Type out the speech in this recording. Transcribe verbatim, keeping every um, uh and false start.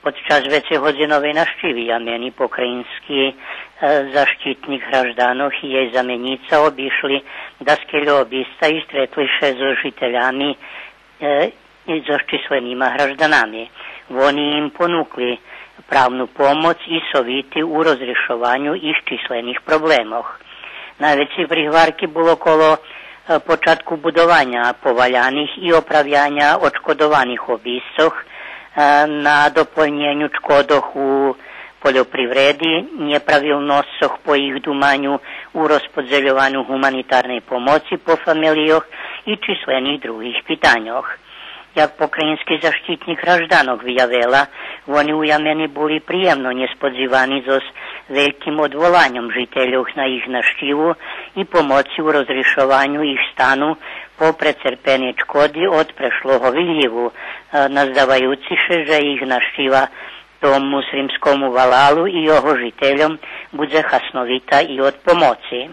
Под час вецегодзиновей нащиви ямени покраїнски, е, защитнїк гражданох и єй заменїца обишли даскельо обисца и стретли ше зоз жителями, е, и зоз численима гражданами. Вони им понукли правну помоц и совити у розришованю их числених проблемох. Найвецей пригварки було коло, е, початку будованя поваляних и оправяня одшкодованих обисцох, е, на дополнєню шкодох у польопривреди, нєправилносцох по их думаню у розподзельованю гуманитарней помоци по фамелийох и числених других питаньох. Як покраїнски защитнїк гражданох виявела, вони у ямени були приємно нєсподзивани зоз вельким одволаньом жительох на их нащиву и помоци у розришованю их стану по прецерпеней шкоди од прешлого вилїву, е, наздаваюци ше же их нащива тому сримскому валалу и його жительом будзе хасновита и од помоци.